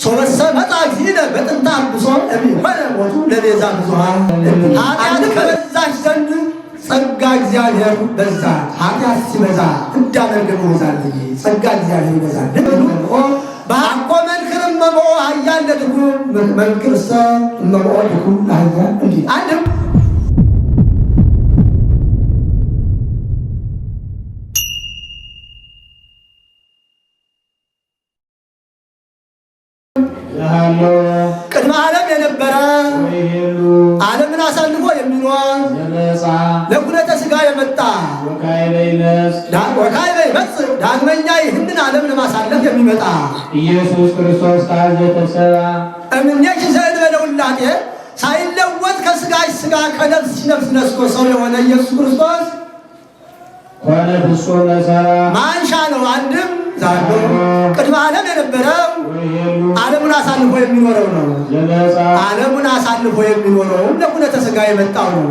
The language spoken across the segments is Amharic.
ሶበሰ መጽአ እግዚእነ በጥንተ አብሶ እምይኮነ ሞቱ ለቤዛ ብዙኃን። ኃጢአት ከበዛች ዘንድ ጸጋ እግዚአብሔር በዛ። ኃጢአት ሲበዛ ፍዳ መርገም ይበዛል፣ ጸጋ እግዚአብሔር ይበዛል። በአኮ መንክር እመብኦ ኃያል ለድኩም መንክርሰ እመብኦ ድኩም ለኃያል እንዲህ አንድም ቅድመ ዓለም የነበረ ዓለምን አሳልፎ የሚኖር ለኩነተ ሥጋ የመጣ ወካዕበ ይመጽእ ዳግመኛ ይህንን ዓለም ለማሳለፍ የሚመጣ ኢየሱስ ክርስቶስ ቃል ዘተሰብአ እምኔኪ ዘእንበለ ውላጤ ሳይለወጥ ከሥጋሽ ሥጋ ከነፍስሽ ነፍስ ነስቶ ሰው የሆነ ኢየሱስ ክርስቶስ ኮነ ፍጹመ ሰብአ ማንሻ ነው። አንድም ዛሎ ቅድመ ዓለም የነበረው ዓለሙን አሳልፎ የሚኖረው ነው። ዓለሙን አሳልፎ የሚኖረው ለኩነተ ሥጋ የመጣው ነው።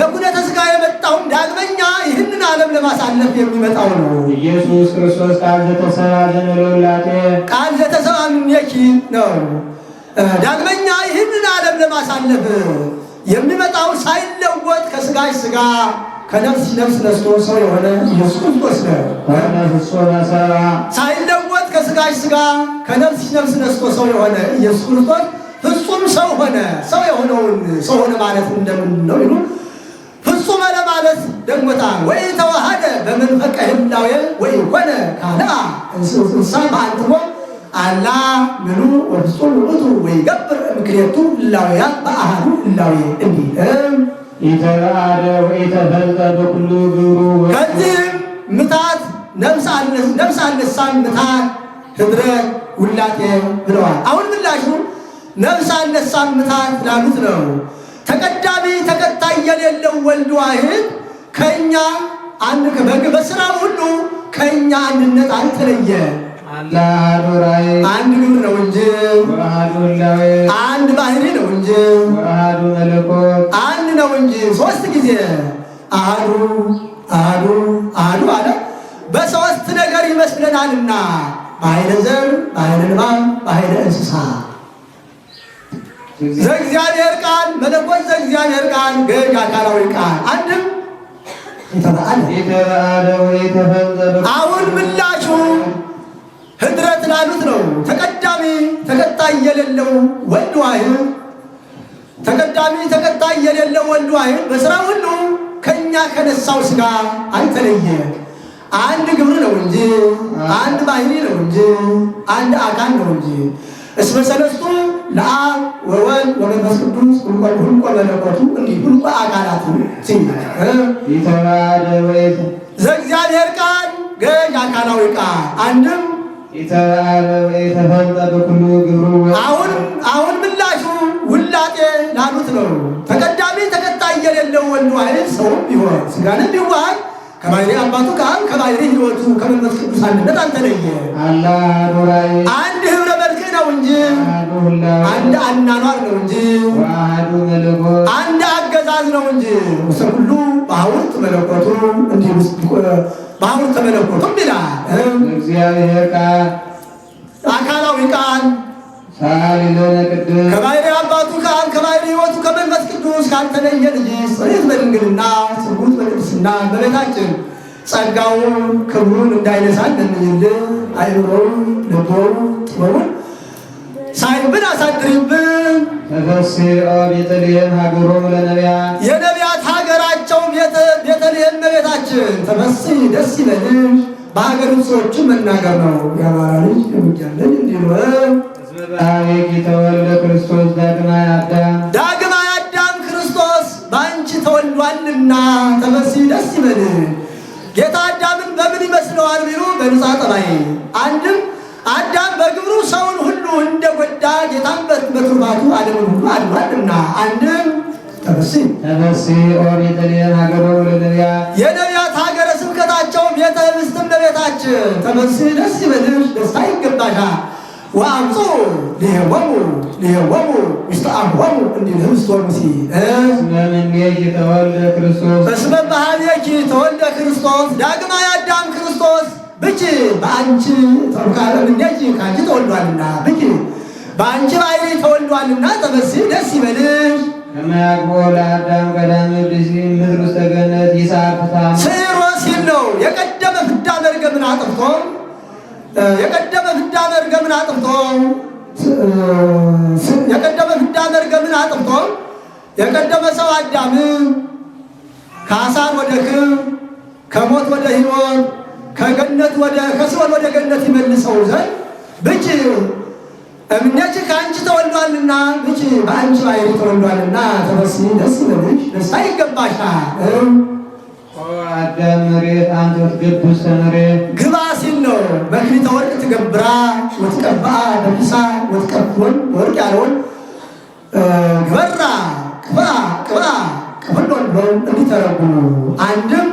ለኩነተ ሥጋ የመጣውም ዳግመኛ ይህንን ዓለም ለማሳለፍ የሚመጣው ነው። ኢየሱስ ክርስቶስ ቃል ዘተሰብአ ዘእንበለ ውላጤ ቃል ዘተሰብአ እምኔኪ ነው። ዳግመኛ ይህንን ዓለም ለማሳለፍ የሚመጣው ሳይለወጥ ከሥጋሽ ሥጋ ከነፍስ ነፍስ ነስቶ ሰው የሆነ ኢየሱስ ክርስቶስ ነው። ሳይለወጥ ከሥጋሽ ሥጋ ከነፍስ ነፍስ ነስቶ ሰው የሆነ ኢየሱስ ክርስቶስ ፍጹም ሰው ሆነ። ሰው የሆነውን ሰው ሆነ ማለት እንደምን ነው ይሉ ፍጹመ ለማለት ደግሞታል። ወይ ተዋሃደ በመንፈቀ ህላዌ ወይ ኮነ ካልአ እንስሳ በአንትሞ አላ ምኑ ወፍጹም ውእቱ ወይ ገብር እምክሌቱ ህላዌያት በአሃዱ ህላዌ እንዲህ ኢተበአደ ወኢተፈልጠ በኩሉ ግብሩ። ከዚህም ምታት ነፍስ አልነሳም ምታት ህድረት ውላጤ ብለዋል። አሁን ምላሹ ነፍስ አልነሳም ምታት ላሉት ነው። ተቀዳሚ ተከታይ የሌለው ወልድ ዋሕድ ከእኛ አንድ በስራው ሁሉ ከእኛ አንድነት አልተለየ። አንድ ግብር ነው እንጂ አንድ ባህሪ ነው እንጂ አንድ ነው እንጂ ሶስት ጊዜ አሐዱ አሐዱ አሐዱ አለ። በሶስት ነገር ይመስለናልና በኃይለ ዘር፣ በኃይለ ንባብ፣ በኃይለ እንስሳ። ዘእግዚአብሔር ቃል መለኮት ዘእግዚአብሔር ቃል ገዥ አካላዊ ቃል አንድም አሁን ምላሹ ህድረት ላሉት ነው። ተቀዳሚ ተከታይ የሌለው ወልድ ዋሕድ ተቀዳሚ ተከታይ የሌለው ወልድ ዋሕድ በስራ ሁሉ ከኛ ከነሳው ስጋ አልተለየ። አንድ ግብር ነው እንጂ አንድ ባህሪ ነው እንጂ አንድ አካል ነው እንጂ እስመ ሰለስቱ ለአብ ወወልድ ወመንፈስ ቅዱስ ሁልቆ መለኮቱ እንዲህ ሁልቆ አካላቱ ሲል ዘእግዚአብሔር ቃል ገዥ አካላዊ ቃል አንድም አሁን ምላሹ ውላጤ ላሉት ነው። ተቀዳሚ ተከታይ የሌለው ወልድ ዋሕድ ሰውም ቢሆን ስጋንም ቢዋሃድ ከባሕሪ አባቱ ከአብ ከባሕሪ ሕይወቱ ከመንፈስ ቅዱስ አንድነት አልተለየ። አንድ ህብረ መልክ ነው እንጂ አንድ አናኗር ነው እንጂ አንድ አገዛዝ ነው እንጂ ውስተ ኩሉ በሐውርት መለኮቱ እንዲህ በሐውርተ መለኮቱም ይላል። እግዚአብሔር ቃል አካላዊ ቃል ከባሕሪ አባቱ ከአብ ከባሕሪ ሕይወቱ ከመንፈስ ቅዱስ ካልተለየ ልጅ ጽሕት በድንግልና ስርጉት በቅድስና በቤታችን ጸጋውን ክብሩን እንዳይነሳን ለምኝልን። አይምሮውን ልቦውን ጥበቡን ሳይብን አሳድሪብን። ተፈሥሒ ቤተልሔም ሀገሮሙ ለነቢያት የነቢያት ሀገራቸው ቤተልሔም እመቤታችን ተፈሥሒ ደስ ይበልሽ። በሀገር ሰዎችን መናገር ነው። የአማራ ልጅ የጎጃም ልጅ እንዲኖር ተወልደ ክርስቶስ ዳግማይ አዳም ዳግማይ አዳም ክርስቶስ በአንቺ ተወልዷልና ተፈሥሒ ደስ ይበልሽ። ጌታ አዳምን በምን ይመስለዋል ቢሉ በንጻ ጠባይ። አንድም አዳም በግብሩ ሰውን ሁሉ እንደጎዳ ጌታም በትሩፋቱ ዓለምን ሁሉ አድኗልና። አንድም ተፈሥሒ ተፈሥሒ ኦ ቤተልሔም ሀገሮሙ ለነቢያት የነቢያት ሀገረ ስብከታቸው ቤተ ኅብስት እመቤታችን ተፈሥሒ ደስ ይበልሽ፣ ደስታ ይገባሻል። ወአምጽኡ ሊሄወሙ ሊሄወሙ ውስተ አፍሆሙ እንዲል ኅብስት ወሙሲ እስመ እምኔኪ ተወልደ ክርስቶስ እስመ በኀቤኪ ተወልደ ክርስቶስ ዳግማዊ አዳም ክርስቶስ ብቺ በአንቺ እምኔኪ ከአንቺ ተወልዷልና በአንቺ ባሕርይ ተወልዷልና ተፈሥሒ ደስ ይበልሽ። ከመ ያግብኦ ለአዳም ቀዳሚ ብእሲ ምድር ውስተ ገነት ይስሐቅ ፍትሐ ስዕሮ ሲል ነው። የቀደመ ፍዳ መርገምን አጥፍቶ የቀደመ ፍዳ መርገምን አጥፍቶ የቀደመ ፍዳ መርገምን አጥፍቶ የቀደመ ሰው አዳም ከአሳር ወደ ክብር፣ ከሞት ወደ ሕይወት፣ ከገነት ወደ ከሲኦል ወደ ገነት ይመልሰው ዘንድ ብጭ እምኔች ከአንቺ ተወልዷልና ብጭ በአንቺ ባሕርይ ተወልዷልና ተፈሥሒ ደስ ይበልሽ፣ ደስታ ይገባሻል። ኦ አዳም መሬት አንተ ትገብ ውስተ መሬት ግባ ሲል ነው። መክሊተ ወርቅ ትገብራ ወትቀብአ በኪሳ ወትቀፍወን ወርቅ ያለውን ግበራ ቅብአ ቅብአ ቅፍሎን ብለው እንዲተረጉሙ አንድም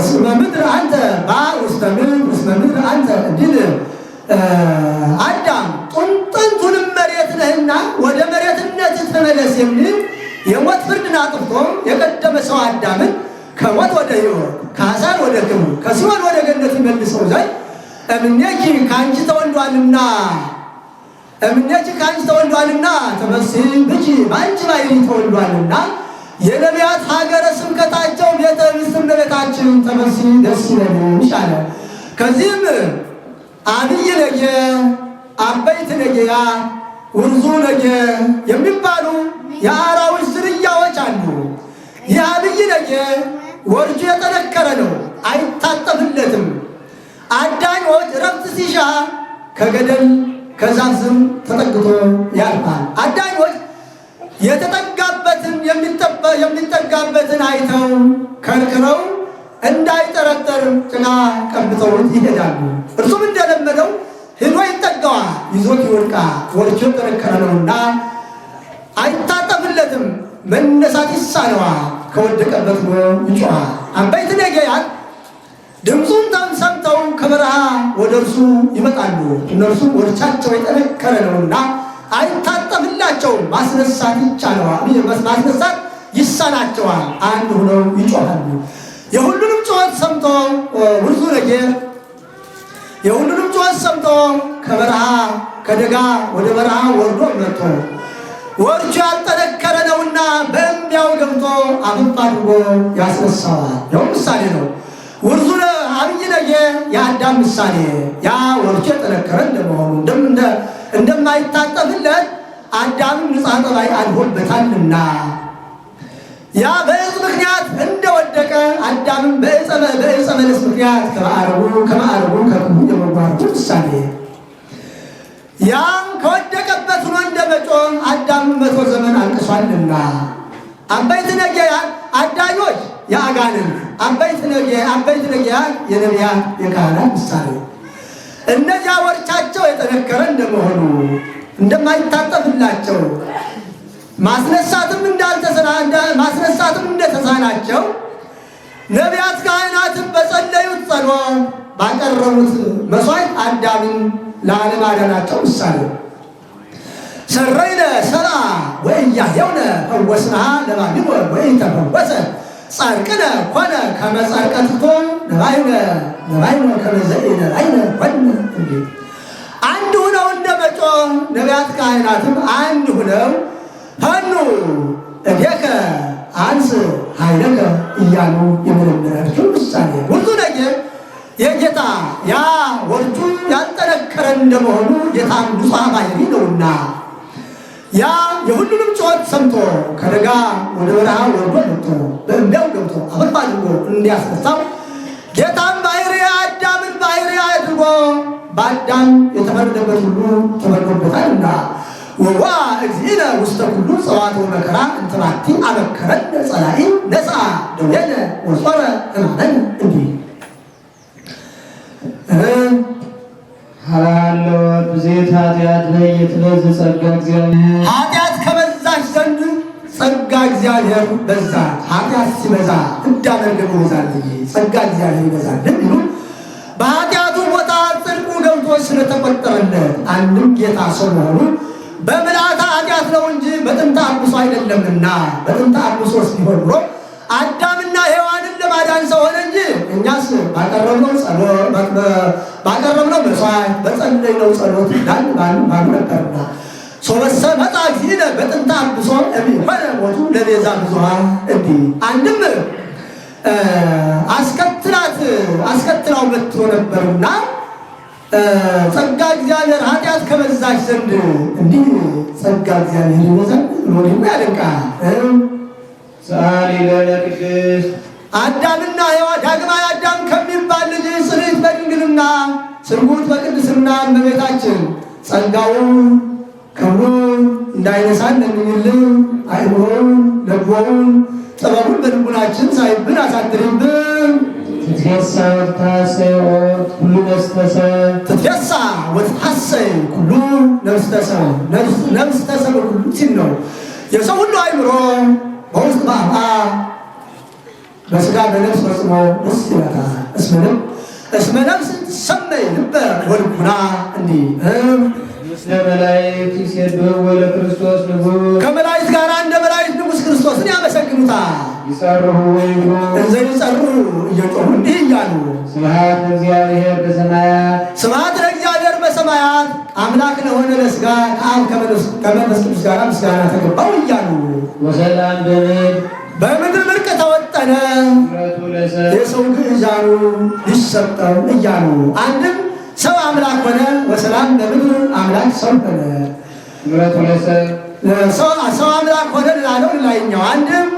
እስመ ምድር አንተ ባ ውስተ ምድር እስመ ምድር አንተ እንዲል አዳም ጥንቱንም መሬት ነህና ወደ መሬትነት ተመለስ የሚል የሞት ፍርድን አጥፍቶ የቀደመ ሰው አዳምን ከሞት ወደ ሕይወት፣ ከአሳር ወደ ክብር፣ ከሲኦል ወደ ገነት ይመልሰው ዘንድ እምኔኪ ከአንቺ ተወልዷልና እምኔኪ ከአንቺ ተወልዷልና ተፈሥሒ ብኪ በአንቺ ባሕርይ ተወልዷልና የነቢያት ሀገረ ስብከታቸው ቤተ ርስት እመቤታችን ተፈሥሒ ደስ ይበልሽ አለ። ከዚህም አብይ ነጌ፣ አበይት ነጌያ፣ ውርዙ ነጌ የሚባሉ የአራዊት ዝርያዎች አሉ። ይህ አብይ ነጌ ወርቹ የጠነከረ ነው፣ አይታጠፍለትም። አዳኞች ረፍት ሲሻ ከገደል ከዛፍ ስር ተጠግቶ ያርፋል። አዳኞች የተጠጋበትን የሚጠጋበትን አይተው ከርክረው እንዳይጠረጠር ጭቃ ቀብተውት ይሄዳሉ። እርሱም እንደለመደው ሄዶ ይጠጋዋል፣ ይዞት ይወድቃል። ወርቹ የጠነከረ ነውና አይታጠፍለትም። መነሳት ይሳነዋል። ከወደቀበት ሆኖ ይጮኻል። አበይት ነጌያት ድምፁን ሰምተው ከበረሃ ወደ እርሱ ይመጣሉ። እነርሱ ወርቻቸው የጠነከረ ነውና አይታጠፍላቸውም። ማስነሳት ይቻለዋል፣ ማስነሳት ይሳናቸዋል። አንድ ሆነው ይጮኻሉ። የሁሉንም ጩኸት ሰምቶ ውርዙ ነጌ የሁሉንም ጩኸት ሰምቶ ከበረሃ ከደጋ ወደ በረሃ ወርዶ መጥቶ ወርቹ ያልጠነከረ ነውና በእምቢያው ገብቶ አፈፍ አድርጎ ያስነሳዋል። ያው ምሳሌ ነው። ውርዙ አብይ ነጌ የአዳም ምሳሌ ያ ወርቹ የጠነከረ እንደመሆኑ እንደማይታጠፍለት አዳምም ንጽሐ ጠባይ አድሮበታልና ያ በዕፅ ምክንያት እንደወደቀ አዳምም በዕፀ በለስ ምክንያት ከማዕረጉ ከማዕረጉ ከክቡ የመጓረዱ ምሳሌ ያ ከወደቀበት ሆኖ እንደመጮህ አዳምም 100 ዘመን አልቅሷልና አበይት ነጌያት አዳኞች የአጋንንት አበይት ነጌያት የነቢያት የካህናት ምሳሌ እነዚያ ወርቻቸው የጠነከረ እንደመሆኑ እንደማይታጠፍላቸው ማስነሳትም እንደተሳናቸው ነቢያት ካህናትን በጸለዩት ጸሎት ባቀረቡት መስዋዕት አዳምን ለዓለም አዳናቸው ምሳሌ ሰረይነ ሰብአ ወኢያሕየውነ ፈወስናሃ ለባቢሎን ወኢተፈወሰ ጻድቅነ ኮነ ከመ ጻድቀ ትቶ ነባይነ ነባይነ ከመ ዘኢነባይነ ኮነ እንዲል አንድ ሁነው እንደመጮህ ነቢያት ካህናትም አንድ ሁነው ፈኑ እዴከ አንስ ኃይለከ እያሉ የመለመናቸው ምሳሌ ውርዙ ነጌ የጌታ ያ ወርቹ ያልጠነከረ እንደመሆኑ ጌታም ንጹሐ ባሕርይ ነውና ያ የሁሉንም ጩኸት ሰምቶ ከደጋ ወደ በረሃ ወርዶ መጥቶ በእምቢያው ገብቶ አፈፍ አድርጎ እንዲያስነሳው ጌታም ባሕርይ አዳምን ባሕርይ አድርጎ በአዳም የተፈረደበት ሁሉ ተፈርዶበታልና ወዋ እግዚእነ ውስተ ኩሉ ጸዋትወ መከራ እንተ ባቲ አመከረነ ጸላኢ ነፃ ደዌነ ወጾረ ሕማመነ እንዲህ ሀላለወ ብዜት ኃጢአት ላይ የትበዝ ጸጋ እግዚአብሔር ኃጢአት ከበዛች ዘንድ ጸጋ እግዚአብሔር በዛ። ኃጢአት ሲበዛ እንዳመርገም ይበዛል፣ ጸጋ እግዚአብሔር ይበዛል የሚሉ በኃጢአቱ ቦታ ጽድቁ ገብቶ ስለተቆጠረለት አንድም ጌታ ሰው መሆኑ በምልአተ ኃጢአት ነው እንጂ በጥንተ አብሶ አይደለምና፣ በጥንተ አብሶስ ቢሆን ኖሮ አዳምና ሔዋንን ለማዳን ለማዳን ሰው ሆነ እንጂ እኛስ ባቀረብነው ጸሎት፣ ባቀረብነው መስዋዕት፣ በጸለይነው ጸሎት ዳን ባሉ ባሉ ነበርና። ሶበሰ መጽአ እግዚእነ በጥንተ አብሶ እምይኮነ ሞቱ ለቤዛ ብዙኃን እንዲህ። አንድም አስከትላት አስከትላው መጥቶ ነበርና ጸጋ እግዚአብሔር ኃጢአት ከበዛች ዘንድ እንዲህ ጸጋ እግዚአብሔር ይበዛል ብሎ ደግሞ ያደንቃል። ሰአሊ ለነ ቅድስት። አዳምና ሔዋን ዳግማዊ አዳም ከሚባል ልጅ ጽንዕት በድንግልና ስርጉት በቅድስና እመቤታችን ጸጋውን ክብሩን እንዳይነሳን ለምኝልን። አእምሮውን ለብዎውን ጥበቡን በልቡናችን ሳይብን አሳድርብን። ትትፌሣሕ ወትትሐሠይ ኩሉ ነፍሰ ሰብእ። ትትፌሣሕ ወትትሐሠይ ኩሉ ነፍሰ ሰብእ፣ ነፍሰ ሰብእ ኩሉ ሲል ነው። የሰው ሁሉ አእምሮ በውስጥ በአፍአ በስጋ በነፍስ ፈጽሞ ደስ ይላታል። እስመ ነፍስ ትሰመይ ልበ ወልቡና እንዲህ። ምስለ መላእክት ይሴብሕዎ ለክርስቶስ ንጉሥ። ከመላእክት ጋር እንደ መላእክት ንጉሥ ክርስቶስን ያመሰግኑታል። ይጸርሑ ወይብሉ። እንዘ ይጸርሑ እየጮሁ እንዲህ እያሉ። ስብሐት ለእግዚአብሔር በሰማያት። ስብሐት ለእግዚአብሔር በሰማያት፣ አምላክ ለሆነ ለስጋ ከአብ ከመንፈስ ቅዱስ ጋር ምስጋና ተገባው እያሉ። ወሰላም በምድር። በምድር ምርቅ ተወጠነ። ምሕረቱ ለሰብእ። የሰው ግዕዛኑ ሊሰጠው እያሉ። አንድም ሰው አምላክ ሆነ፣ ወሰላም በምድር አምላክ ሰው ሆነ። ምሕረቱ ለሰብእ። ሰው አምላክ ሆነ ላለው ላይኛው አንድም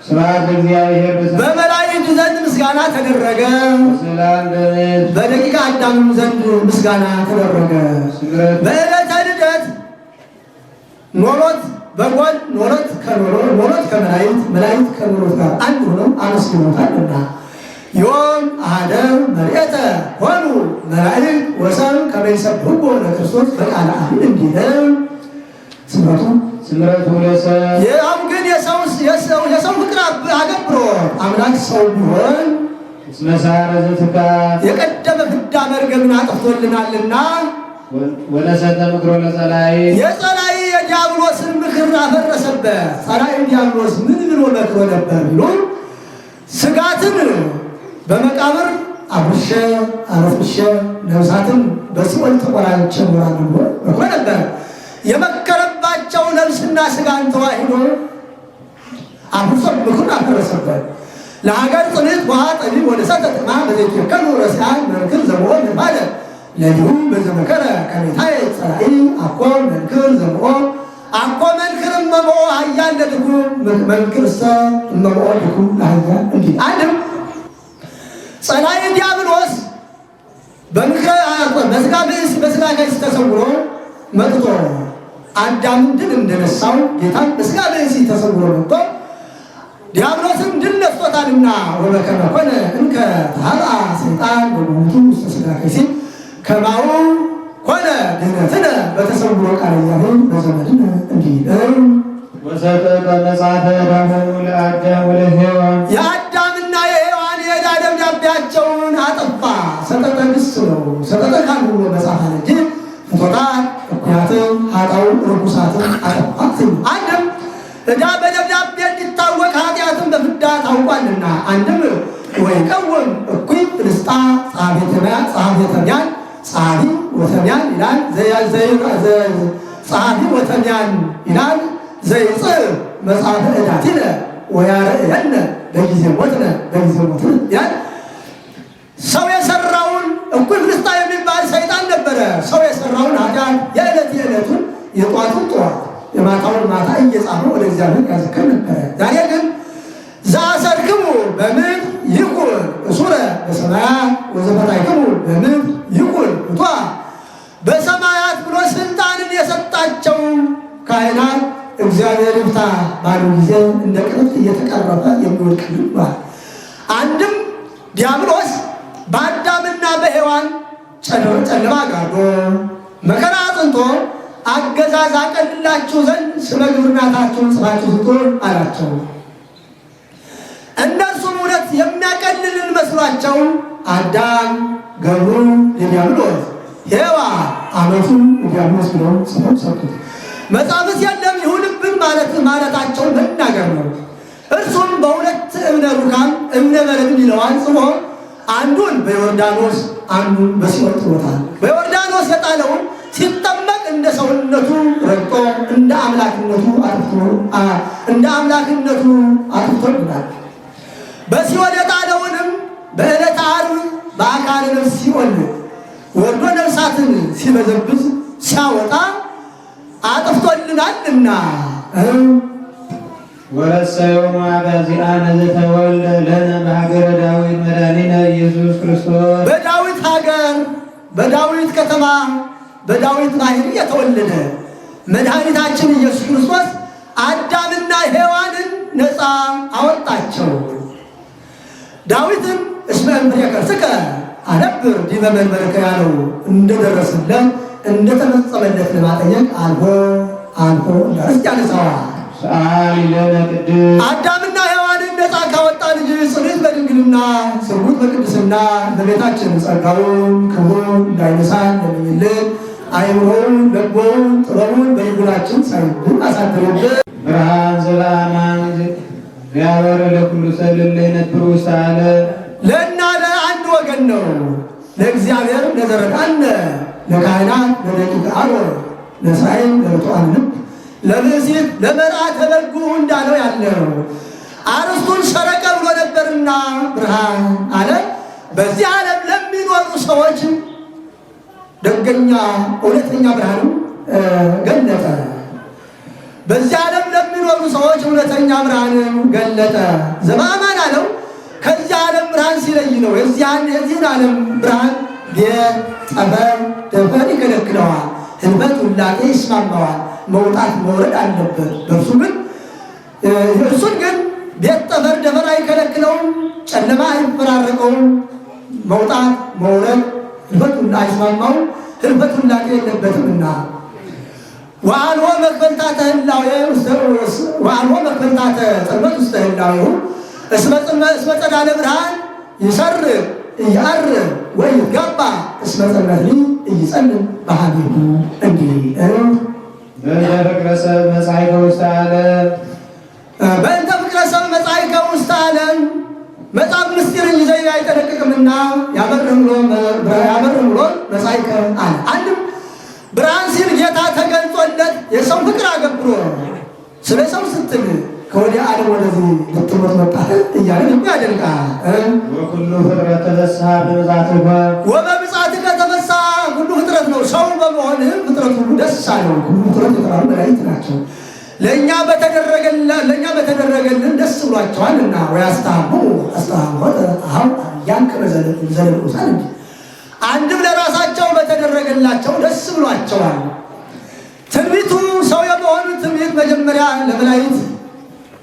ስብሐት ለእግዚአብሔር በሰማያት። በመላእክት ዘንድ ምስጋና ተደረገ። ወሰላም በምድር። በደቂቀ አዳምም ዘንድ ምስጋና ተደረገ። ምሕረቱ በዕለተ ልደት ኖሎት በጎን ኖሎት ኖሎት ከመላእክት፣ መላእክት ከኖሎት ጋር አንድ ሆነው አመስግነውታልና። ዮም አሐደ መርኤተ ሆኑ መላእክት ወሰብእ ከመ ይሰብሕዎ ለክርስቶስ በቃለ አሚን እንዲል ስምረቱ። ስምረቱ ለሰብእ። ያም ግን የሰው ፍቅር አገብሮ አምላክ ሰው ቢሆን እስመ ሰዓረ ዘትካት። የቀደመ ፍዳ መርገምን አጥፍቶልናልና። ወነሰተ ምክሮ ለጸላኢ። የጸላኢ የዲያብሎስን ምክር አፈረሰበት። ጸላኢ ዲያብሎስ ምን ብሎ መክሮ ነበር ቢሉ፣ ስጋትን በመቃብር አፍርሼ አረፍሼ ነፍሳትን በሲኦል ተቆራኝቼ እኖራለሁ ብሎ መክሮ ነበር። የመከረባቸው ነፍስና ስጋን ተዋሂዶ አፍርሶ ምክሩን አፈረሰበት። ለሀገር ጽንዕት ውሃ ጠቢብ ወነሰተ ጥቅማ በዘይትከሉ ረሲዓን መንክር ዘምኦ ንባለ ለሊሁ በዘመከረ ከሜታይ ጸላኢ አኮ መንክር ዘምኦ አኮ መንክር እመምኦ ኃያል ለድኩም መንክርሰ እመምኦ ድኩም ለኃያል እንዲህ። አንድም ጸላኢ ዲያብሎስ በምክረ በስጋ ብእሲ በስጋ ከይሲ ተሰውሮ መጥቶ አዳምን ድል እንደነሳው ጌታም በስጋ ብእሲ ተሰውሮ መጥቶ ዲያብሎስን ድል ነስቶታልና። ወበከመ ኮነ እንከ ተኀብአ ሰይጣን በሞቱ ውስተ ስጋ ከይሲ ከማሁ ኮነ ድኅነትነ በተሰውሮ ቃለ እግዚአብሔር በዘመድነ እንዲህ። ወሰጠጠ መጽሐፈ ዕዳሆሙ ለአዳም ወለሔዋን። የአዳምና የሔዋን የዕዳ ደብዳቤያቸውን አጠፋ። ሰጠጠ ግስ ነው። ሰጠጠ ካልሁ መጽሐፍ አለ እንጂ ፍቶታት እኩያትን ኃጣው ርኩሳትን አጠፋ። አንድም ዕዳ በደብዳቤ እንዲታወቅ ኃጢአትን በፍዳ ታውቋልና። አንድም ወይቀውም እኩይ ፍልስጣ ጸሐፌ ተምያን ጸሐፊ ወተምያን ይላል፣ ጸሐፊ ወተምያን ይላል፣ ዘይጽር መጽሐፈ ዕዳቲነ ወያርእየነ በጊዜ ሞትነ በጊዜ ሞትነ ይላል። ሰው የሰራውን እኩይ ፍልስጣ የሚባል ሰይጣን ነበረ። ሰው የሰራውን ኃጢአት የዕለት የዕለቱን የጧቱን ጠዋት የማታውን ማታ እየጻፈ ወደ እግዚአብሔር ያዘክር ነበረ። ዛሬ ግን ዘአሰርክሙ በምድር ይኩን እሱረ በሰማያት ወዘፈታሕክሙ በምድር ይኩን ፍቱሐ በሰማያት ብሎ ስልጣንን የሰጣቸው ካህናት እግዚአብሔር ይፍታ ባሉ ጊዜ እንደ ቅርፍት እየተቀረፈ የሚወድቅ ይባል። አንድም ዲያብሎስ በአዳምና በሔዋን ጨለማ ጋርዶ መከራ አጽንቶ አገዛዝ አቀልላችሁ ዘንድ ስመ ግብርናታችሁን ጽፋችሁ ስጡን አላቸው። እነርሱም እውነት የሚያቀልልን መስሏቸው አዳም ገብሩ ለዲያብሎስ፣ ሔዋን አመቱ ለዲያብሎስ ብለው ጽፈው ሰጡት። መጽሐፍስ የለም ይሁንብን ማለታቸው መናገር ነው። እርሱም በሁለት እብነ ሩካም እብነ በረድን ይለዋል ጽፎ አንዱን በዮርዳኖስ አንዱን በሲኦል ጥሎታል። በዮርዳኖስ የጣለውን ሲጠመቅ እንደ ሰውነቱ ረግጦ እንደ አምላክነቱ አጥፍቶ እንደ አምላክነቱ አጥፍቶልናል። በሲኦል የጣለውንም በዕለተ ዓርብ በአካለ ነፍስ ሲኦል ወርዶ ነፍሳትን ሲበዘብዝ ሲያወጣ አጥፍቶልናልና። ወረሰዮሙ አጋዚአነ ዘተወልደ ለነ በሀገረ ዳዊት መድኃኒነ ኢየሱስ ክርስቶስ። በዳዊት ሀገር፣ በዳዊት ከተማ፣ በዳዊት ባህር የተወለደ መድኃኒታችን ኢየሱስ ክርስቶስ አዳምና ሔዋንን ነፃ አወጣቸው። ዳዊትም እስመ እምፍሬ ከርስከ አነብር ዲበ መንበርከ ያለው እንደደረሰለት እንደተፈጸመለት ለማጠየቅ አልፎ አልፎ እንዳርስት ያነሳዋል። ሰአሊ ለነ ቅድስት። አዳምና ሔዋንን ነፃ ካወጣ ልጅ ጽንዕት በድንግልና ስርጉት በቅድስና እመቤታችን ጸጋውን ክብሩን እንዳይነሳን ለምኝልን። አእምሮውን ለቦውን ጥበቡን በልቡናችን ሳይብን አሳድሮብን። ብርሃን ዘበአማን ያበርህ ለኩሉ ሰብእ እለ ይነብሩ ውስተ ዓለም። ለና ለአንድ ወገን ነው። ለእግዚአብሔር ለዘረዳነ ለካህናት ለደቂቀ አሮን ለእስራኤል ለርቱዓን ልብ ለብእሲት ለመርዓተ በጉ እንዳለው ያለው አርስቱን ሰረቀ ብሎ ነበርና ብርሃን አለ። በዚህ ዓለም ለሚኖሩ ሰዎች ደገኛ እውነተኛ ብርሃን ገለጠ። በዚህ ዓለም ለሚኖሩ ሰዎች እውነተኛ ብርሃንን ገለጠ። ዘበአማን አለው ከዚህ ዓለም ብርሃን ሲለይ ነው። የዚህን ዓለም ብርሃን ቤት፣ ጠፈር፣ ደፈር ይከለክለዋል። ህልፈት ውላጤ ይስማማዋል። መውጣት መውረድ አለበት። በእርሱ ግን እርሱን ግን ቤት፣ ጠፈር፣ ደፈር አይከለክለውም። ጨለማ አይፈራረቀውም። መውጣት መውረድ ህልፈት አይስማማውም። ህልፈት ውላጤ የለበትምና ወአልቦ መክፈልታተ ህላዌ ወአልቦ መክፈልታተ ጽልመት ውስተ ህላዌሁ እስመ ጸዳለ ብርሃን ይሰርቅ ኢያርብ ወይትጋባ እስመ ጽልመት ኢይጸልም በኀቤሁ እንዲህ። በእንተ ፍቅረ ሰብእ መጻእከ ውስተ ዓለም። በእንተ ፍቅረ ሰብእ መጻእከ ውስተ ዓለም መጽሐፍ ምስጢርን ይዘይ አይጠነቅቅምና ያበርህ ብሎ መጻእከ አለ። አንድም ብርሃን ሲል ጌታ ተገልጾለት የሰው ፍቅር አገብሮ ስለ ሰው ስትል ከወዲያ ዓለም ወደዚህ ልትሞት መጣህ እያለ ልቡ ያደንቃል። ወኩሉ ፍጥረት ተፈስሐ በምጽአትከ። ወበምጽአትከ ተፈስሐ ሁሉ ፍጥረት ነው። ሰው በመሆንህም ፍጥረት ሁሉ ደስ አለው። ሁሉ ፍጥረት የተባሉ መላእክት ናቸው። ለእኛ በተደረገልን ደስ ብሏቸዋልና ወያስተሐሙ አስተሐምሖተ አኀው አብያን ከመ ዘለንዑሳን እንጂ አንድም ለራሳቸው በተደረገላቸው ደስ ብሏቸዋል። ትንቢቱ ሰው የመሆኑ ትንቢት መጀመሪያ ለመላእክት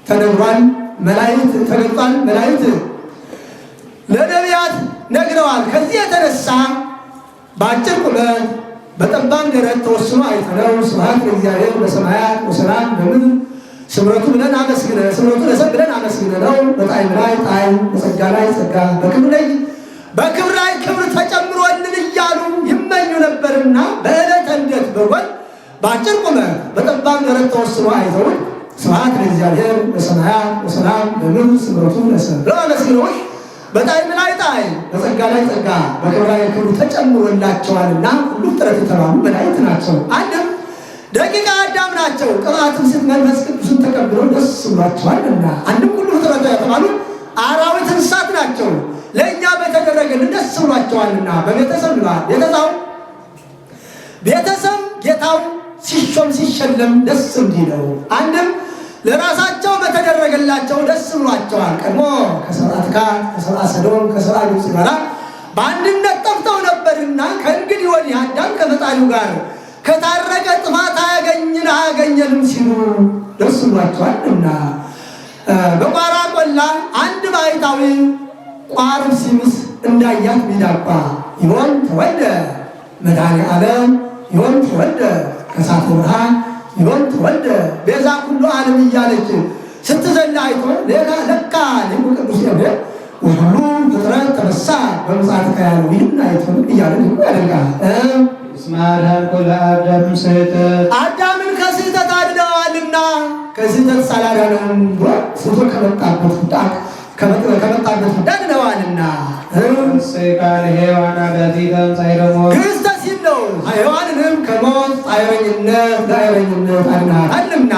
ተነግሯል። መላእክት ተገልጧል። መላእክት ለነቢያት ነግረዋል። ከዚህ የተነሳ በአጭር ቁመት በጠባብ ደረት ተወስኖ አይተነው ስብሐት ለእግዚአብሔር በሰማያት ወሰላም በምድር ስምረቱ ብለን አመስግነ ስምረቱ ለሰብ ብለን አመስግነ ነው። በጣዕም ላይ ጣዕም፣ በጸጋ ላይ ጸጋ፣ በክብር ላይ በክብር ላይ ክብር ተጨምሮልን እያሉ ይመኙ ነበርና በዕለተ ልደት በጎን በአጭር ቁመት በጠባብ ደረት ተወስኖ አይተውን ስብሐት ለእግዚአብሔር በሰማያት ወሰላም በምድር ስምረቱ ለሰብ ብለው አመስግነውት በጣዕም ላይ ጣዕም፣ በጸጋ ላይ ጸጋ፣ በክብር ላይ ክብር ተጨምሮላቸዋልና ሁሉ ፍጥረት የተባሉ መላእክት ናቸው። አንድም ደቂቀ አዳም ናቸው። ቅብአትም ስት መንፈስ ቅዱስን ተቀብለው ደስ ብሏቸዋልና አንድም ሁሉ ፍጥረት የተባሉ አራዊት እንስሳት ናቸው። ለእኛ በተደረገልን ደስ ብሏቸዋልና በቤተሰብ ልባል ቤተሰብ ጌታው ሲሾም ሲሸለም ደስ እንዲለው አንድም ለራሳቸው በተደረገላቸው ደስ ብሏቸዋል። ቀድሞ ከሰብአ ትካት፣ ከሰብአ ሰዶም፣ ከሰብአ ግብፅ ጋር በአንድነት ጠፍተው ነበርና ከእንግዲህ ወዲህ አዳም ከፈጣሪው ጋር ከታረቀ ጥፋት አያገኝን አያገኘንም ሲሉ ደስ ብሏቸዋልና በቋራ ቆላ አንድ ባሕታዊ ቋርብ ሲምስ እንዳያት ሚዳቋ ዮም ተወልደ መድኃኔ ዓለም ዮም ተወልደ ከሳተ ብርሃን ዮም ተወልደ ቤዛ ኩሉ ዓለም እያለች ስትዘላ አይቶ ለካ ሊቁ ቅዱስ ኤፍሬም ሁሉ ፍጥረት ተነሳ በምጽአትከ ያለው ይህን አይቶ እያለ ሊቁ ያደንቃል። እስመ አድኀንኮ ለአዳም ስሕተት። አዳምን ከስህተት አድነዋልና ከስህተት ሳላዳነውም ብሎ ስቶ ከመጣበት ፍዳ ከመጣበት ፍዳ ድነዋልና። እሰይ ቃል ሔዋን አጋዚተ እምጻዕረ ሞት። ግዕዝተ ሲል ነው። ሔዋንንም ከሞት ጻዕረኝነት ዳዕረኝነት አድናታልና።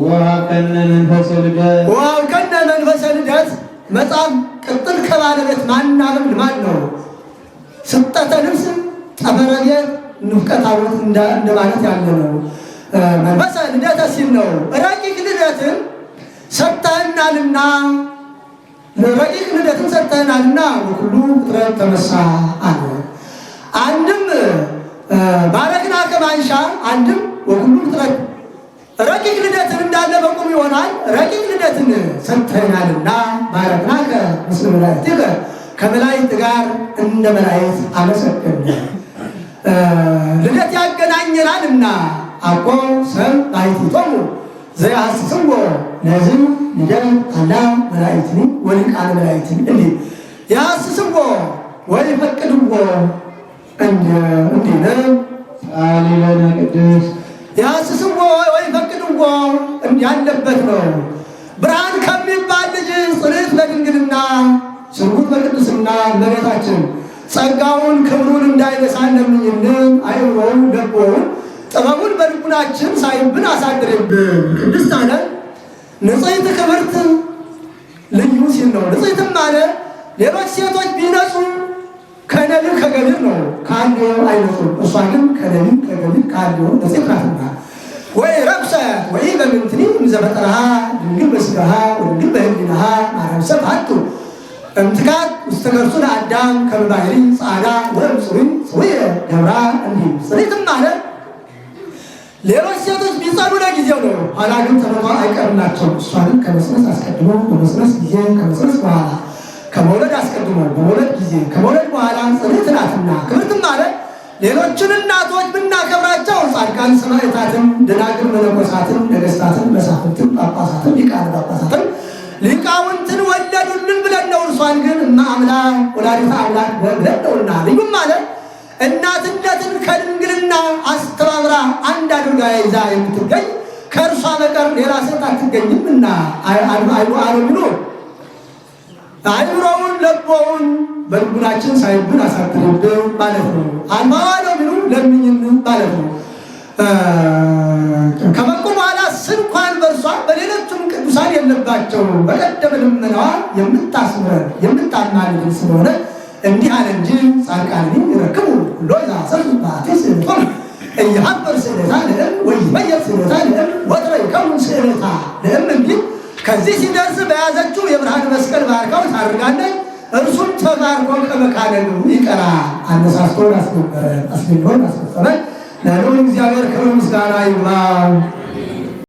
ወሀብከነ መንፈሰ ልደት። ወሀብከነ መንፈሰ ልደት መጽሐፍ ቅጥል ከባለቤት ማናበብ ልማድ ነው። ስጠተ ልብስ ጠፈረ ቤት ንፍቀ ታቦት እንደማለት ያለ ነው። መንፈሰ ልደተ ሲል ነው። ረቂቅ ልደትን ሰጥተህናልና፣ ረቂቅ ልደትን ሰጥተህናልና ሁሉ ፍጥረት ተመሳ አለ። አንድም ባረክናከ ማንሻ፣ አንድም ወኩሉ ፍጥረት ረቂቅ ልደትን እንዳለ በቁም ይሆናል። ረቂቅ ልደትን ሰጥተህናልና ባረክናከ ምስለ መላእክቲከ ከመላእክት ጋር እንደ መላእክት አመሰገን። ልደት ያገናኘናልና አኮ ሰብ ባሕቲቶሙ ዘያሐስስዎ ነዝ ልደት አላ መላእክትኒ ወሊቃነ መላእክትኒ እንዲህ ያሐስስዎ ወይፈቅድዎ እንዲህ ነው። ሰአሊ ለነ ቅድስት። ያስስዎ ወይፈቅድዎ ያለበት ነው። ብርሃን ከሚባል ልጅ ጽንዕት በድንግልና ስርጉት በቅድስና እመቤታችን ጸጋውን ክብሩን እንዳይነሳን ለምኝልን። አእምሮውን ለቦውን ጥበቡን በልቡናችን ሳይብን አሳድርብን። ቅድስት አለ ንጽሕት ክብርት ልዩ ሲል ነው። ንጽሕትም አለ ሌሎች ሴቶች ቢነጹ ከነቢብ ከገቢር ነው፣ ከአንድ አይነጹም። እሷ ግን ከነቢብ ከገቢር ከአንድ ንጽሕት ናትና። ወይ ረብሰ ወይ በምንትኒ እምዘፈጠረሃ ድንግል በሥጋሃ ወድንግል በህሊናሃ ማርያም ሰብ ሀጡ እምትካት ውስተ ከርሱ ለአዳም ከመ ባሕሪ ጻዕዳ ወእምጽሩይ ጽሩየ ገብራ እንዲህ። ጽሪትም አለ ሌሎች ሴቶች ቢጸኑ ለጊዜው ነው፣ ኋላ ግን ተፈጥሮ አይቀርላቸው። እሷ ግን ከመጽነስ አስቀድሞ፣ በመጽነስ ጊዜ፣ ከመጽነስ በኋላ፣ ከመውለድ አስቀድሞ፣ በመውለድ ጊዜ፣ ከመውለድ በኋላ ጽንዕት ናትና። ክብርትም አለ ሌሎችን እናቶች ብናከብራቸው ጻድቃን ሰማዕታትን፣ ደናግል መነኮሳትን፣ ነገስታትን፣ መሳፍንትን፣ ጳጳሳትን፣ ሊቃነ ጳጳሳትን፣ ሊቃውንትን ወለዱልን ብለን ነው። እርሷን ግን እመ አምላክ ወላዲተ አምላክ ብለን ነውና። ልዩም አለ እናትነትን ከድንግልና አስተባብራ አንድ አድርጋ ይዛ የምትገኝ ከእርሷ በቀር ሌላ ሴት አትገኝምና። አሉ አእምሮውን ለቦውን በልቡናችን ሳይብን አሳድርብን ማለት ነው። አልማዋ ነው ቢሉ ለምኝን ማለት ነው። ከበቁ በኋላ ስንኳን በእርሷ በሌሎቹም ቅዱሳን የለባቸው በቀደመ ልመናዋ የምታስምረን የምታማልድን ስለሆነ እንዲህ አለ እንጂ ጻድቃንን ይረክቡ ኩሎ ዘአሰሩ ባቲ ስእለቶም ኢይሀበር ስእለታ ለእም ወይመየጥ ስእለታ ለእም ወትረ ይከውን ስእለታ ለእም እንዲል ከዚህ ሲደርስ በያዘችው የብርሃን መስቀል ባርካው ታርጋለች። እርሱም ተባርኮ ከመካነ ይቀራል። አነሳስቶን አስገበረን፣ አስገኝቶን አስፈጸመን። ለልዑል እግዚአብሔር ክብር ምስጋና ይግባው።